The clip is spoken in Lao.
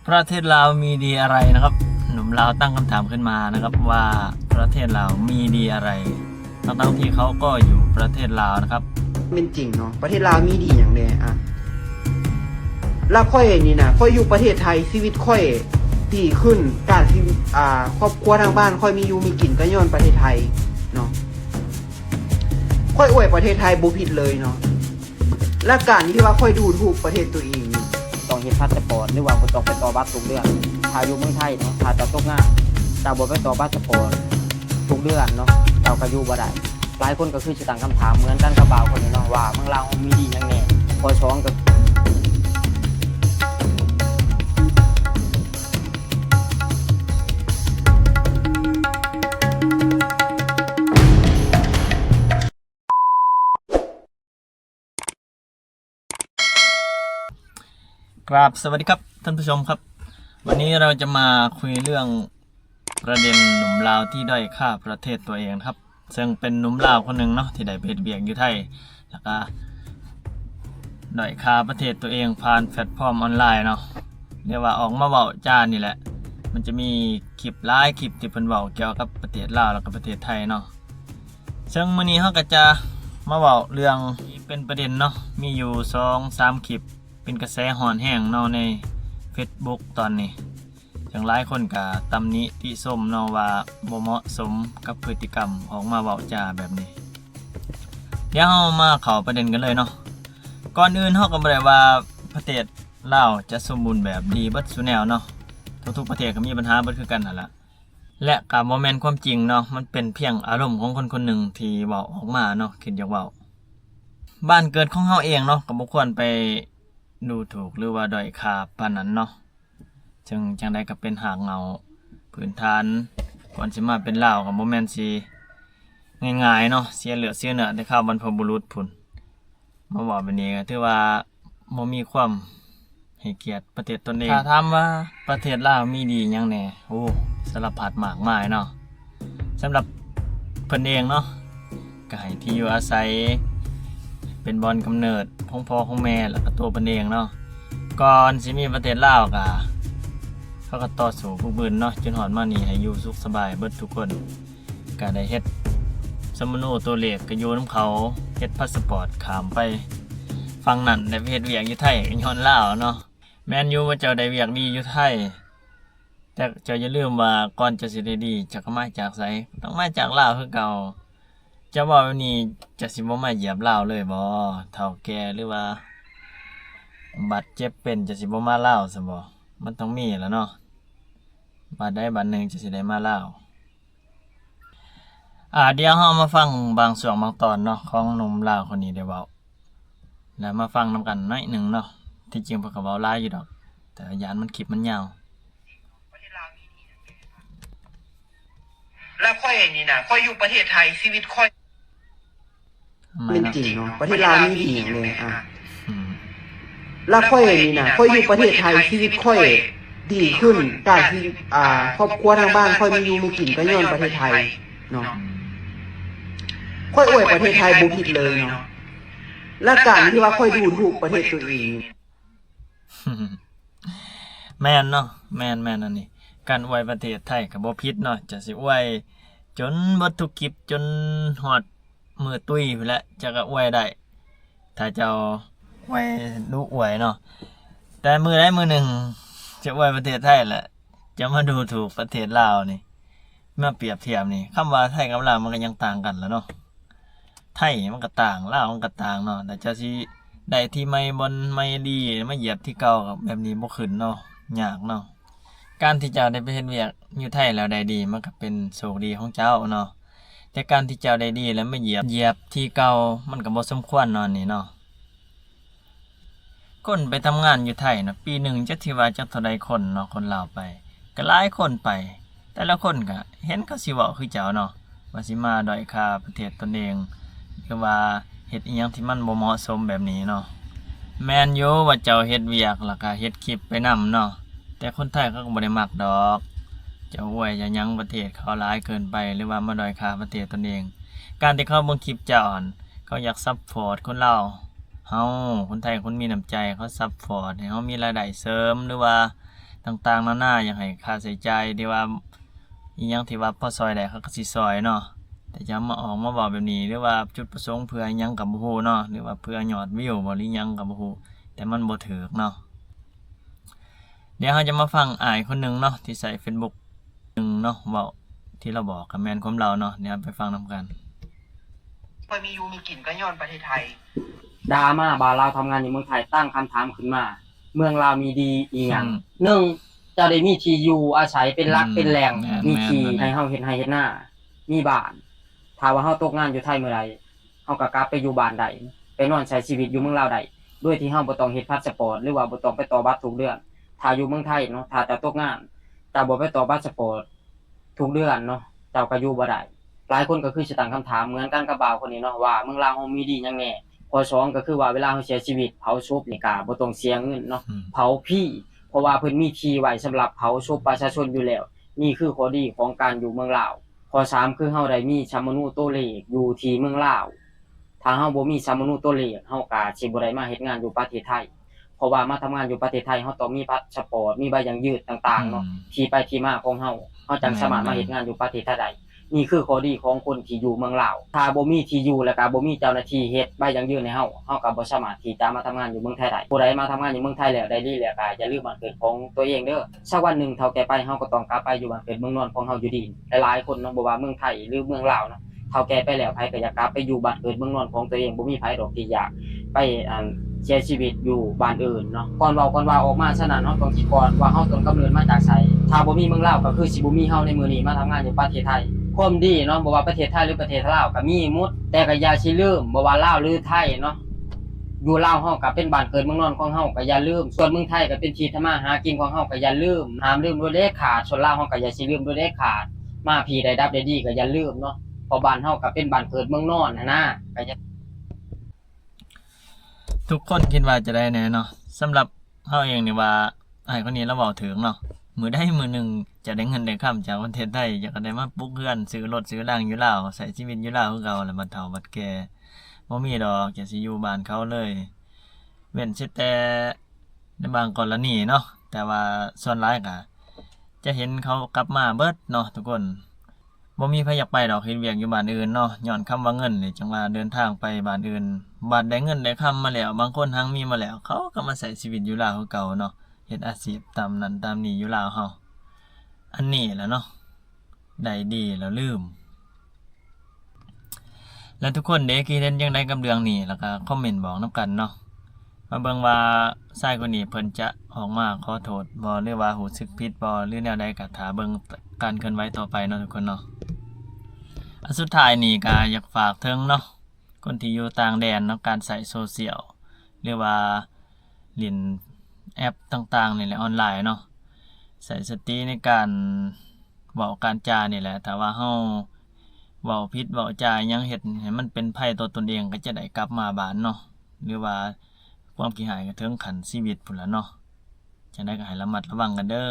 ປະເທດລາວມີດີອະໄລນະຄັບ? ໜຸ່ມລາວຕັ້ງຄຳຖາມຂຶ້ນມານະຄັບວ່າ ປະເທດລາວມີດີອະໄລ ທັງໆທີ່ເຂົາກໍຢູ່ປະເທດລາວນະຄັບ. ແມ່ນຈິງເນາະ ປະເທດລາວມີດີຫຍັງແດ່? ອະ ລະຂ້ອຍນີ້ນະ ຂ້ອຍຢູ່ປະເທດໄທ ຊີວິດຂ້ອຍດີຂຶ້ນ ການຊີວິດ ອາ ຄອບຄົວທາງບ້ານຂ້ອຍມີຢູ່ມີກິນ ກໍຍ້ອນປະເທດໄທເນາະ. ຂ້ອຍອວຍປະເທດໄທບໍ່ຜິດເລີຍເນາະ. ແລະການທີ່ວ່າຂ້ອຍດູຖູກປະເທດຕົວເອງນີ້ ຕ້ອງເຮັດພາສະປອດ ຫຼືວ່າບໍ່ຕ້ອງໄປຕໍ່ບັດທຸກເດືອນ. ຖ້າຢູ່ເມືອງໄທເນາະ ຖ້າເຈົ້າຕົກງານ ເຈົ້າບໍ່ໄປຕໍ່ພາສະປອດທຸກເດືອນເນາະ ເຈົ້າກໍຢູ່ບໍ່ໄດ້. ຫຼາຍຄົນກໍຄືຊິຕັ້ງຄຳຖາມເໝືອນກັນກັບບ່າວຄົນນີ້ເນາະ ວ່າເມືອງລາວເຮົາມີດີຫຍັງແດ່? ຂໍ້ສອງກໍ ກາບສະຫວັດດີຄັບທ່ານຜູ້ຊົມຄັບ. ວັນນີ້ເຮົາຈະມາຄຸຍເລື່ອງປະເດັນໜຸ່ມລາວທີ່ດ້ອຍຄ່າປະເທດຕົວເອງນະຄັບ. ເຊິ່ງເປັນໜຸ່ມລາວຄົນໜຶ່ງເນາະ ທີ່ໄດ້ໄປເຮັດວຽກຢູ່ໄທ ແລ້ວກະດ້ອຍຄ່າປະເທດຕົວເອງຜ່ານແພລດຟອມອອນລາຍເນາະ ເລີຍວ່າອອກມາເວົ້າຈານີ້ແຫຼະ. ມັນຈະມີຄລິບຫຼາຍຄລິບທີ່ເພິ່ນເວົ້າກ່ຽວກັບປະເທດລາວ ແລ້ວກະປະເທດໄທເນາະ. ເຊິ່ງມື້ນີ້ເຮົາກໍຈະມາເວົ້າເລື່ອງທີ່ເປັນປະເດັນເນາະ ມີຢູ່ສອງສາມຄລິບເປັນກະແສຮ້ອນແຮງເນາະ ໃນເຟສບຸກຕອນນີ້. ເຊິ່ງຫຼາຍຄົນກໍຕຳໜິຕິຊົມເນາະ ວ່າບໍ່ເໝາະສົມກັບພຶດຕິກຳ ອອກມາເວົ້າຈາແບບນີ້. ດຽວເຮົາມາເຂົ້າປະເດັນກັນເລີຍເນາະ. ກ່ອນອື່ນເຮົາກໍບໍ່ໄດ້ວ່າປະເທດລາວຈະສົມບູນແບບດີເບິດສູ່ແນວເນາະ, ທຸກໆປະເທດກໍມີບັນຫາເບິດຄືກັນຫັ້ນລະ. ແລະກໍບໍ່ແມ່ນຄວາມຈິງເນາະ, ມັນເປັນພຽງອາລົມຂອງຄົນຄົນໜຶ່ງທີ່ເວົ້າອອກມາເນາະ, ຄິດຢາກເວົ້າ. ບ້ານເກີດຂອງເຮົາເອງເນາະ ກໍບໍ່ຄວນໄປດູຖູກ ຫຼືວ່າດ້ອຍຄ່າປານນັ້ນເນາະ. ເຊິ່ງຈັ່ງໃດກໍເປັນຮາກເຫງົ້າພື້ນຖານ ກ່ອນຊິມາເປັນລາວ ກໍບໍ່ແມ່ນຊິງ່າຍໆເນາະ, ເສຍເລືອດເສຍເນື້ອແຕ່ຄາວບັນພະບຸລຸດພຸ້ນ. ມາເວົ້າແບບນີ້ກໍຖືວ່າບໍ່ມີຄວາມໃຫ້ກຽດປະເທດຕົນເອງ. ຖ້າຖາມວ່າປະເທດລາວມີດີຫຍັງແດ່? ໂອ້ ສາລະພັດມາກມາຍເນາະ. ສຳລັບເພິ່ນເອງເນາະ ກໍໃຫ້ທີ່ຢູ່ອາໄສ ເປັນບ່ອນກຳເນີດຂອງພໍ່ຂອງແມ່ ແລ້ວກໍຕົວເພິ່ນເອງເນາະ. ກ່ອນຊິມີປະເທດລາວ ກໍເຂົາກໍຕໍ່ສູ້ບຶກບືນເນາະ ຈົນຮອດມານີ້ໃຫ້ຢູ່ສຸກສະບາຍເບິດທຸກຄົນ. ກະໄດ້ເຮັດສຳມະໂນຕົວເລກ ກະຢູ່ນຳເຂົາ, ເຮັດພາສະປອດຂ້າມໄປຝັ່ງນັ້ນ ໄດ້ໄປເຮັດວຽກຢູ່ໄທ ກະຍ້ອນລາວເນາະ. ແມ່ນຢູ່ວ່າເຈົ້າໄດ້ວຽກດີຢູ່ໄທ, ແຕ່ເຈົ້າຢ່າລືມວ່າກ່ອນເຈົ້າຊິໄດ້ດີ ເຈົ້າກະມາຈາກໃສ? ຕ້ອງມາຈາກລາວຄືເກົ່າ. ເຈົ້າເວົ້າແບບນີ້ ເຈົ້າຊິບໍ່ມາຢຽບລາວເລີຍບໍ? ເຖົ້າແກ່ ຫຼືວ່າບາດເຈັບເປັນ ເຈົ້າຊິບໍ່ມາລາວຊະບໍ? ມັນຕ້ອງມີລະເນາະ, ບາດໃດບາດໜຶ່ງເຈົ້າຊິໄດ້ມາລາວ. ອາ ດຽວເຮົາມາຟັງບາງຊ່ວງບາງຕອນເນາະ ຂອງໜຸ່ມລາວຄົນນີ້ໄດ້ເວົ້າ ແລ້ວມາຟັງນຳກັນໜ້ອຍໜຶ່ງເນາະ. ທີ່ຈິງເພິ່ນກໍເວົ້າຫຼາຍຢູ່ດອກ ແຕ່ຢ້ານມັນ ຄລິບມັນຍາວ. ລະຂ້ອຍນີ້ນະ ຂ້ອຍຢູ່ປະເທດໄທ ຊີວິດຂ້ອຍ ແມ່ນຈິງເນາະ ປະເທດລາວມີດີຫຍັງແດ່? ອາ ອືມ ລະຂ້ອຍນີ້ນະ ຂ້ອຍຢູ່ປະເທດໄທ ຊີວິດຂ້ອຍດີຂຶ້ນ ການທີ່ ອາ ຄອບຄົວທາງບ້ານຂ້ອຍມີຢູ່ມີກິນ ກໍຍ້ອນປະເທດໄທເນາະ. ອືມ ຂ້ອຍອວຍປະເທດໄທບໍ່ຜິດເລີຍເນາະ. ລະການທີ່ວ່າຂ້ອຍດູຖູກປະເທດຕົວເອງ ແມ່ນເນາະ ແມ່ນໆ ອັນນີ້ ການອວຍປະເທດໄທກໍບໍ່ຜິດເນາະ. ຈະຊິອວຍຈົນເບິດທຸກຄລິບ ຈົນຮອດມື້ຕຸ້ຍພຸ້ນແຫຼະ ເຈົ້າກໍອວຍໄດ້ ຖ້າເຈົ້າອວຍດຸອວຍເນາະ. ແຕ່ມື້ໃດມື້ໜຶ່ງຈະອວຍປະເທດໄທແຫຼະ ຈະມາດູຖູກປະເທດລາວນີ້ ມາປຽບທຽບນີ້ ຄຳວ່າໄທກັບລາວມັນກໍຍັງຕ່າງກັນລະເນາະ. ໄທມັນກໍຕ່າງ ລາວມັນກໍຕ່າງເນາະ, ແຕ່ເຈົ້າຊິໄດ້ທີ່ໃໝ່ ບ່ອນໃໝ່ດີ ມາຢຽບທີ່ເກົ່າ ແບບນີ້ບໍ່ຂຶ້ນເນາະ ຍາກເນາະ. ການທີ່ເຈົ້າໄດ້ໄປເຮັດວຽກຢູ່ໄທແລ້ວໄດ້ດີ ມັນກໍເປັນໂຊກດີຂອງເຈົ້າເນາະ, ແຕ່ການທີ່ເຈົ້າໄດ້ດີແລ້ວມາຢຽບ ຢຽບທີ່ເກົ່າ ມັນກໍບໍ່ສົມຄວນເນາະ ອັນນີ້ເນາະ. ຄົນໄປທຳງານຢູ່ໄທນະ ປີໜຶ່ງຈັກຊິວ່າຈັກເທົ່າໃດຄົນເນາະ ຄົນລາວໄປ ກໍຫຼາຍຄົນໄປ. ແຕ່ລະຄົນກໍເຫັນເຂົາຊິເວົ້າຄືເຈົ້າເນາະ ວ່າຊິມາດ້ອຍຄ່າປະເທດຕົນເອງ ຫຼືວ່າເຮັດອີ່ຫຍັງທີ່ມັນບໍ່ເໝາະສົມແບບນີ້ເນາະ. ແມ່ນຢູ່ວ່າເຈົ້າເຮັດວຽກ ແລ້ວກໍເຮັດຄລິບໄປນຳເນາະ, ແຕ່ຄົນໄທເຂົາກໍບໍ່ໄດ້ມັກດອກ ເຈົ້າອວຍເຈົ້າຫຍັງປະເທດເຂົາຫຼາຍເກີນໄປ ຫຼືວ່າມາດ້ອຍຄ່າປະເທດຕົນເອງ. ການທີ່ເຂົາເບິ່ງຄລິບເຈົ້າຫັ້ນ ເຂົາຢາກຊັບພອດຄົນລາວ ເຮົາ ຄົນໄທຄົນມີນ້ຳໃຈ ເຂົາຊັບພອດໃຫ້ເຮົາມີລາຍໄດ້ເສີມ ຫຼືວ່າ ຕ່າງໆນານາ ຢາກໃຫ້ຄ່າໃຊ້ຈ່າຍ ຫຼືວ່າອີ່ຫຍັງທີ່ວ່າພໍຊ່ອຍໄດ້ ເຂົາກໍຊິຊ່ອຍເນາະ. ແຕ່ຈະມາອອກມາເວົ້າແບບນີ້ ຫຼືວ່າຈຸດປະສົງເພື່ອອີ່ຫຍັງກໍບໍ່ຮູ້ເນາະ ຫຼືວ່າເພື່ອຍອດວິວບໍ ຫຼືຫຍັງກໍບໍ່ຮູ້ ແຕ່ມັນບໍ່ຖືກເນາະ. ດຽວເຮົາຈະມາຟັງອ້າຍຄົນໜຶ່ງເນາະ ທີ່ໃຊ້ເຟສບຸກໜຶ່ງເນາະ ເວົ້າທີ່ລາວບອກກໍແມ່ນຄວາມລາວເນາະ. ດຽວເຮົາໄປຟັງນຳກັນ. ຄ່ອຍມີຢູ່ມີກິນກໍຍ້ອນປະເທດໄທ. ດາມາວ່າລາວທຳງານຢູ່ເມືອງໄທ ຕັ້ງຄຳຖາມຂຶ້ນມາ ເມືອງລາວມີດີອີ່ຫຍັງ? ອືມ ໜຶ່ງ ເຈົ້າໄດ້ມີທີ່ຢູ່ອາໄສເປັນຫຼັກ ອືມ ເປັນແຫຼ່ງ ແມ່ນ ມີທີ່ ແມ່ນ ແມ່ນ ໃຫ້ເຮົາເຮັດໄຮ່ເຮັດນາ ມີບ້ານ. ຖ້າວ່າເຮົາຕົກງານຢູ່ໄທເມື່ອໃດ ເຮົາກໍກັບໄປຢູ່ບ້ານໄດ້ ໄປນອນໃຊ້ຊີວິດຢູ່ເມືອງລາວໄດ້ ໂດຍທີ່ເຮົາບໍ່ຕ້ອງເຮັດພາສະປອດ ຫຼືວ່າບໍ່ຕ້ອງໄປຕໍ່ບັດທຸກເດືອນ. ຖ້າຢູ່ເມືອງໄທເນາະ ຖ້າເຈົ້າຕົກງານ ເຈົ້າບໍ່ໄປຕໍ່ບັດສະປອດທຸກເດືອນເນາະ ເຈົ້າກໍຢູ່ບໍ່ໄດ້. ຫຼາຍຄົນກໍຄືຊິຕັ້ງຄຳຖາມເໝືອນກັນກັບບ່າວຄົນນີ້ເນາະ ວ່າເມືອງລາວເຮົາມີດີຫຍັງແດ່? ຂໍ້ສອງ ກໍຄືວ່າເວລາເຮົາເສຍຊີວິດ ເຜົາສົບນີ້ກໍບໍ່ຕ້ອງເສຍເງິນເນາະ ອືມ ເຜົາຟຣີ ເພາະວ່າເພິ່ນມີທີ່ໄວ້ສຳລັບເຜົາສົບປະຊາຊົນຢູ່ແລ້ວ. ນີ້ຄືຂໍ້ດີຂອງການຢູ່ເມືອງລາວ. ຂໍ້ສາມ ຄືເຮົາໄດ້ມີສຳມະໂນຕົວເລກຢູ່ທີ່ເມືອງລາວ. ຖ້າເຮົາບໍ່ມີສຳມະໂນຕົວເລກ ເຮົາກໍຊິບໍ່ໄດ້ມາເຮັດງານຢູ່ປະເທດໄທ ເພາະວ່າມາທຳງານຢູ່ປະເທດໄທ ເຮົາຕ້ອງມີພາສະປອດ ມີໃບຢັ້ງຢືນຕ່າງໆເນາະ ອືມ ທີ່ໄປທີ່ມາຂອງເຮົາ ເຮົາຈັ່ງ ແມ່ນ ສາມາດມາເຮັດງານຢູ່ປະເທດໄທໄດ້. ນີ້ຄືຂໍ້ດີຂອງຄົນທີ່ຢູ່ເມືອງລາວ. ຖ້າບໍ່ມີທີ່ຢູ່ ແລ້ວກໍບໍ່ມີເຈົ້າໜ້າທີ່ເຮັດໃບຢັ້ງຢືນໃຫ້ເຮົາ ເຮົາກໍບໍ່ສາມາດທີ່ຈະມາທຳງານຢູ່ເມືອງໄທໄດ້. ຜູ້ໃດມາທຳງານຢູ່ເມືອງໄທແລ້ວໄດ້ດີແລ້ວ ກໍຢ່າລືມບ້ານເກີດຂອງຕົວເອງເດີ. ສັກວັນໜຶ່ງເຖົ້າແກ່ໄປ ເຮົາກໍຕ້ອງກັບໄປຢູ່ບ້ານເກີດເມືອງນອນຂອງເຮົາຢູ່ດີ. ຫຼາຍໆຄົນເນາະ ບໍ່ວ່າເມືອງໄທ ຫຼືເມືອງລາວເນາະ ເຖົ້າແກ່ໄປແລ້ວ ໃຜກໍຢາກກັບໄປຢູ່ບ້ານເກີດເມືອງນອນຂອງຕົວເອງ. ບໍ່ມີໃຜດອກທີ່ຢາກໄປ ອັນ ເສຍຊີວິດຢູ່ບ້ານອື່ນເນາະ. ກ່ອນເວົ້າກ່ອນວ່າອອກມາ ສະນັ້ນເຮົາຕ້ອງຄິດກ່ອນວ່າເຮົາຕົ້ນກຳເນີດມາຈາກໃສ. ຖ້າບໍ່ມີເມືອງລາວ ກໍຄືຊິບໍ່ມີເຮົາໃນມື້ນີ້ມາທຳງານຢູ່ປະເທດໄທ. ຄວາມດີເນາະ ບໍ່ວ່າປະເທດໄທ ຫຼື ປະເທດລາວ ກໍມີໝົດ ແຕ່ກໍຢ່າຊິລືມ ບໍ່ວ່າລາວ ຫຼື ໄທເນາະ ຢູ່ລາວເຮົາກໍເປັນບ້ານເກີດເມືອງນອນຂອງເຮົາ ກໍຢ່າລືມ. ສ່ວນເມືອງໄທກໍເປັນທີ່ທຳມາຫາກິນຂອງເຮົາ ກໍຢ່າລືມ ຫ້າມລືມໂດຍເດັດຂາດ. ສ່ວນລາວເຮົາກໍຢ່າຊິລືມໂດຍເດັດຂາດ. ມາພີ້ໄດ້ດັບໄດ້ດີກໍຢ່າລືມເນາະ ເພາະບ້ານເຮົາກໍເປັນບ້ານເກີດເມືອງນອນຫັ້ນນາ. ກໍຢ່າ ທຸກຄົນຄິດວ່າຈະໄດ້ແດ່ເນາະ? ສຳລັບເຮົາເອງນີ້ວ່າ ອ້າຍຄົນນີ້ລາວເວົ້າຖືກເນາະ. ມື້ໃດມື້ໜຶ່ງຈະໄດ້ເງິນໄດ້ຄຳຈາກປະເທດໄທ ຈະກໍໄດ້ມາປຸກເຮືອນ ຊື້ລົດຊື້ລາງຢູ່ລາວ ໃຊ້ຊີວິດຢູ່ລາວຄືເກົ່າ ແລ້ວບັດເຖົ້າບັດແກ່ ບໍ່ມີດອກຈະຊິຢູ່ບ້ານເຂົາເລີຍ. ເວັ້ນເສຍແຕ່ໃນບາງກໍລະນີເນາະ ແຕ່ວ່າສ່ວນຫຼາຍກໍຈະເຫັນເຂົາກັບມາເບິດເນາະທຸກຄົນ. ບໍ່ມີໃຜຢາກໄປດອກ ເຮັດວຽກຢູ່ບ້ານອື່ນເນາະ ຍ້ອນຄຳວ່າເງິນນີ້ ຈັ່ງວ່າເດີນທາງໄປບ້ານອື່ນ. ບາດໄດ້ເງິນໄດ້ຄຳມາແລ້ວ ບາງຄົນຮັ່ງມີມາແລ້ວ ເຂົາກໍມາໃຊ້ຊີວິດຢູ່ລາວຄືເກົ່າເນາະ ເຮັດອາຊີບຕາມນັ້ນຕາມນີ້ຢູ່ລາວເຮົາ. ອັນນີ້ແຫຼະເນາະ ໄດ້ດີແລ້ວລືມ. ແລະ ທຸກຄົນເດ ຄິດເຫັນຈັ່ງໃດກັບເລື່ອງນີ້ ແລ້ວກໍຄອມເມັນບອກນຳກັນເນາະ. ມາເບິ່ງວ່າຊາຍຄົນນີ້ເພິ່ນຈະອອກມາຂໍໂທດບໍ່ ຫຼືວ່າຮູ້ສຶກຜິດບໍ່ ຫຼືແນວໃດ ກໍຖ້າເບິ່ງການເຄື່ອນໄຫວຕໍ່ໄປເນາະທຸກຄົນເນາະ. ອັນສຸດທ້າຍນີ້ກໍຢາກຝາກເຖິງເນາະ ຄົນທີ່ຢູ່ຕ່າງແດນເນາະ ການໃຊ້ໂຊຊຽວ ຫຼືວ່າຫຼິ້ນແອັບຕ່າງໆນີ້ແຫຼະ ອອນລາຍເນາະ ໃຊ້ສະຕິໃນການເວົ້າການຈານີ້ແຫຼະ. ຖ້າວ່າເຮົາເວົ້າຜິດເວົ້າຈາຫຍັງ ເຮັດໃຫ້ມັນເປັນໄພຕໍ່ຕົນເອງ ກໍຈະໄດ້ກັບມາບາດເນາະ ຫຼືວ່າຄວາມຂີ້ຮ້າຍກໍເຖິງຂັ້ນຊີວິດພຸ້ນລະເນາະ. ຈັ່ງໃດກໍໃຫ້ລະມັດລະວັງກັນເດີ.